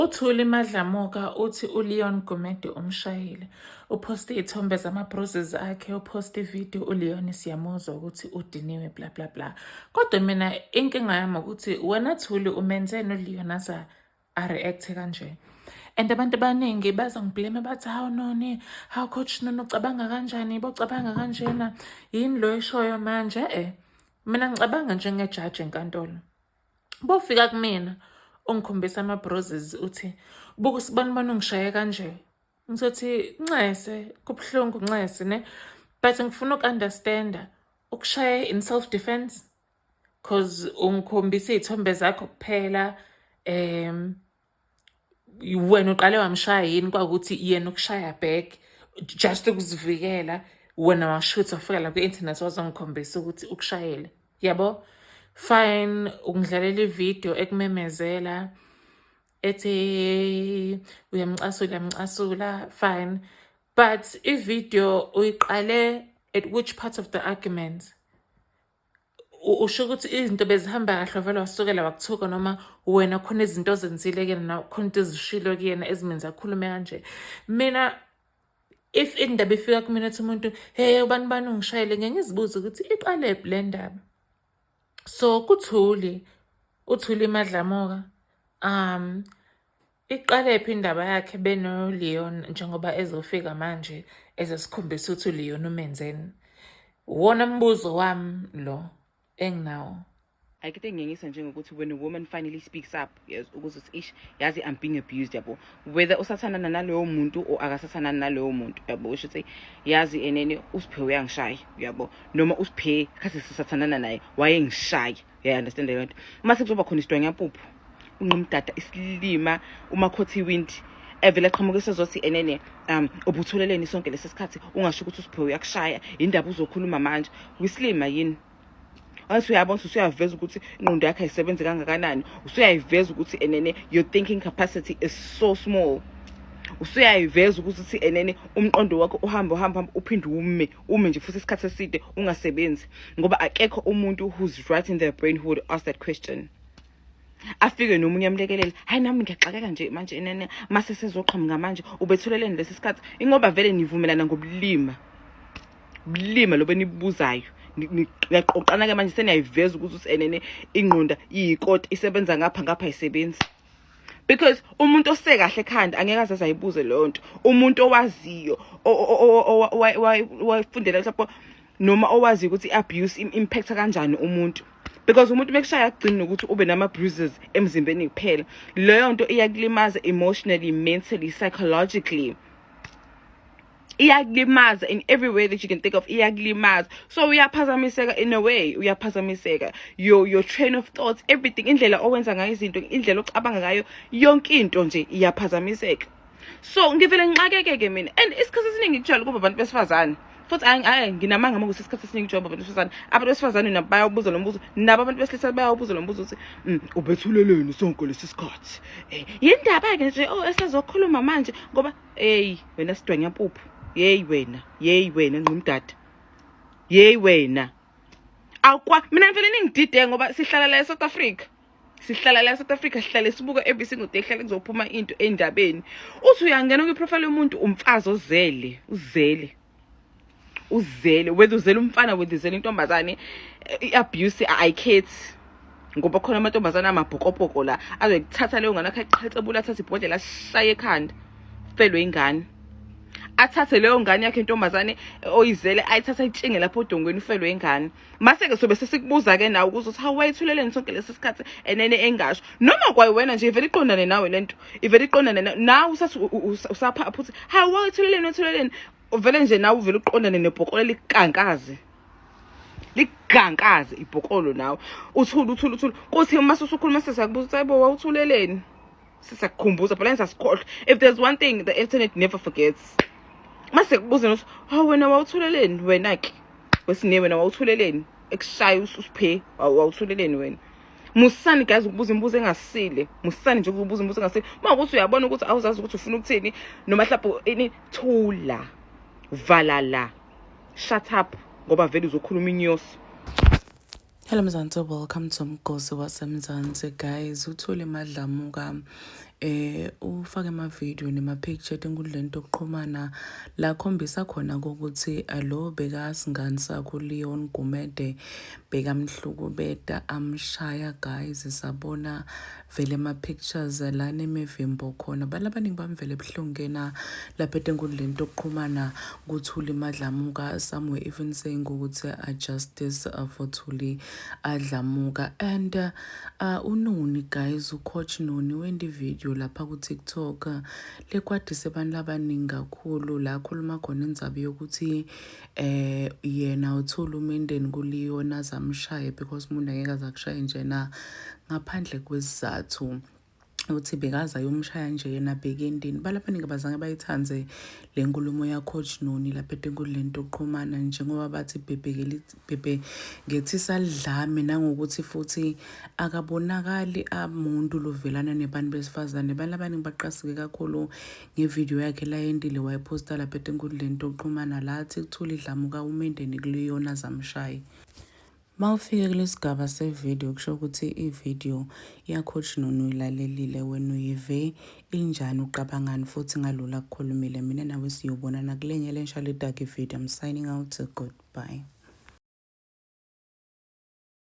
UThuli Madlamuka uthi uLeon Gumede umshayile. Uphoste iy'thombe zama-bruises akhe, uphoste ividiyo uLeon siyamuzwa ukuthi udiniwe bla bla bla. Kodwa mina inkinga yami ukuthi wena Thuli umenzeni uLeon aze a-react-e kanje? And abantu abaningi bazongiblame bathi hawu Noni, hawu coach Noni ucabanga kanjani, bocabanga kanjena, yini lo eshoyo manje? Mina ngicabanga njengejaji enkantolo. Bofika kumina ungikhombisa ama-bruises uthi buka usibanibani ungishaye kanje. Ngizothi ncese kubuhlungu ncese ne but ngifuna uku-understanda ukushaye in self defense cause ungikhombisa iy'thombe zakho kuphela wena uqale wamshaya yini kwakuthi yena ukushaya back just ukuzivikela wena washutha wafika la kwi-internet wazongikhombisa ukuthi ukushayele yabo. Fine, ungidlalela ividiyo ekumemezela ethi uyamcasula uyamcasula fine, but ividiyo uyiqale at which part of the argument? Usho ukuthi izinto bezihamba kahle vele wasukela wakuthuka noma wena khona izinto ozenzile kuyena khona into ezishilo kuyena ezimenza akhulume kanje? Mina if indaba ifika kumina ethi umuntu hey ubani bani ungishayele, ngeke ngizibuze ukuthi iqalephi le ndaba. So kuThuli, uThuli Madlamuka iqalephi indaba yakhe beno-Leon njengoba ezofika manje ezosikhombisa ukuthi uLeon umenzeni? Wona mbuzo wami lo enginawo. Ayikho into enginyanyisa njengokuthi when a woman finally speaks up, yes, ukuze uthi ish yazi I'm being abused, yabo, whether usathandana naloyo muntu or akasathandani naloyo muntu, yabo, usho ukuthi yazi enene uSiphe uyangishaya, yabo, noma uSiphe khathi sisathandana naye wayengishaya, uyayi-understand leyo nto. Uma sekuzoba khona isidwanyampuphu unqumdada isilima umakhothi iwindi evele aqhamuke esezothi enene ubuthuleleni sonke lesi sikhathi ungasho ukuthi uSiphe uyakushaya, indaba uzokhuluma manje, wisilima yini? Wathi uyabona ukuthi usuyaveza ukuthi ingqondo yakho ayisebenzi kangakanani, usuyayiveza ukuthi enene your thinking capacity is so small, usuyayiveza ukuthi enene umqondo wakho uhambe uhambe uhambe uphinde ume ume nje futhi isikhathi eside ungasebenzi, ngoba akekho umuntu who's right in their brain who would ask that question. Afike nomunye amlekelele, hayi nami ngiyaxakeka nje manje enene mase sezoqhamuka manje ubethuleleni lesi sikhathi, ingoba vele nivumelana ngobulima bulima lobe nibuzayo, niyaqoqana-ke manje seniyayiveza ukuthi enene ingqondo iyikota isebenza ngapha ngapha ayisebenzi, because umuntu osekahle ekhanda angeke aze ayibuze leyo nto. Umuntu owaziyo owafundela mhlawumbe noma owaziyo ukuthi i-abuse impacta kanjani umuntu, because umuntu mekushaya akugcini nokuthi ube nama-bruises emzimbeni kuphela, leyo nto iyakulimaza emotionally, mentally, psychologically, iyakulimaza in every way that you can think of, iyakulimaza. So uyaphazamiseka in a way, uyaphazamiseka your train of thoughts, everything, indlela owenza ngayo izinto, indlela ocabanga ngayo, yonke into nje iyaphazamiseka. So ngivele ngixakeke-ke mina, and isikhathi esiningi kujwayele ukuba abantu besifazane futhi. Ayi nginamanga uma kuthi isikhathi esiningi kujwayele abantu besifazane. Abantu besifazane nabo bayawubuza lo mbuzo, nabo abantu besilisa bayawubuza lo mbuzo ukuthi ubethuleleni sonke lesi sikhathi, yindaba-ke nje oh esezokhuluma manje, ngoba eyi wena sidwanyampuphu, yeyi wena, yeyi wena ngqumdada, yeyi wena awukwa. Mina ngivele ningidide ngoba sihlala la e-South Africa, sihlala la e-South Africa, sihlale sibuka every single day, kuhlale kuzophuma into endabeni. Uthi uyangena kwiprofile yomuntu, umfazi ozele, uzele, uzele, whether uzele umfana, whether uzele intombazane, i-abuse ayikhethi, ngoba khona amantombazane amabhokobhoko la azoyikuthatha leyo ngane akhe ayiqhetsebula, athathe ibhodlela ashaye ekhanda felwe ingane, athathe leyo ngane yakhe intombazane oyizele ayithathe ayitshinge lapho odongweni ufelwe ingane. Mase-ke sobe sesikubuza-ke nawe ukuze uthi hawu wayethuleleni sonke lesi sikhathi enene engasho, noma kwayiwena nje ivele iqondane nawe lento, ivele iqondane nawe usathi usaphapha uthi hawu wayethuleleni wayethuleleni, uvele nje nawe uvele uqondane nebhokolo likankaze ligankaze ibhokolo nawe uthule uthule uthule, kuthi uma usukhuluma sesiyakubuza ukuthi hayibo wawuthuleleni, sisakukhumbuza phela ngisasikhohlwa. If there's one thing the internet never forgets, mase kubuza nokuthi hawu wena wawuthuleleni, wena-ke wesine wena wawuthuleleni ekushaya usiphe, wawuthuleleni wena? Musani guys ukubuza imibuzo engasile, musani nje ukubuza imibuzo engasile. Uma ukuthi uyabona ukuthi awuzazi ukuthi ufuna ukuthini noma mhlawumbe ini, thula, vala la, shut up, ngoba vele uzokhuluma inyosi. Hello Mzansi, welcome to Mgosi waseMzansi. Guys, uThuli Madlamuka Ufake ama-video nema-picture etinkundleni tokuxhumana la khombisa khona ukuthi lo bekasingani sakhe uLeon Gumede bekamhlukubeta amshaya guys. Sabona vele ama-pictures lana emevimbo khona. Abantu abaningi bamvele ebuhlungu kena lapha etinkundleni tokuxhumana kuThuli Madlamuka. Some were even saying ukuthi justice for Thuli Dlamuka. And uNoni guys, ucoach Noni wenta ivideo lapha ku-TikTok lekwadise abantu abaningi kakhulu la khuluma khona indzaba yokuthi yena uthula umendeni kuLeon azamshaye because umuntu angeke aze akushaye njena ngaphandle kwesizathu. Uthi bekaze ayomshaya nje yena bhekendini. Abantu abaningi abazange bayithandze le nkulumo ya-coach Noni lapha etinkundleni tokuxhumana njengoba bathi bhebhe ngethisa lidlame nangokuthi futhi akabonakali amuntu lovelana nebantu besifazane. Abantu abaningi baqasike kakhulu ngevidiyo yakhe layentile wayiphosta lapha etinkundleni tokuxhumana lathi kuThuli Dlamuka umendeni kuLeon azamshaye. Mawufike kulesigaba sevidiyo kusho ukuthi ividiyo ya-coach Noni uyilalelile wena uyive injani uqabangani futhi ngalula kukhulumile. Mina nawe siyobonana kulenye lensha ledaki video. I'm signing out, goodbye.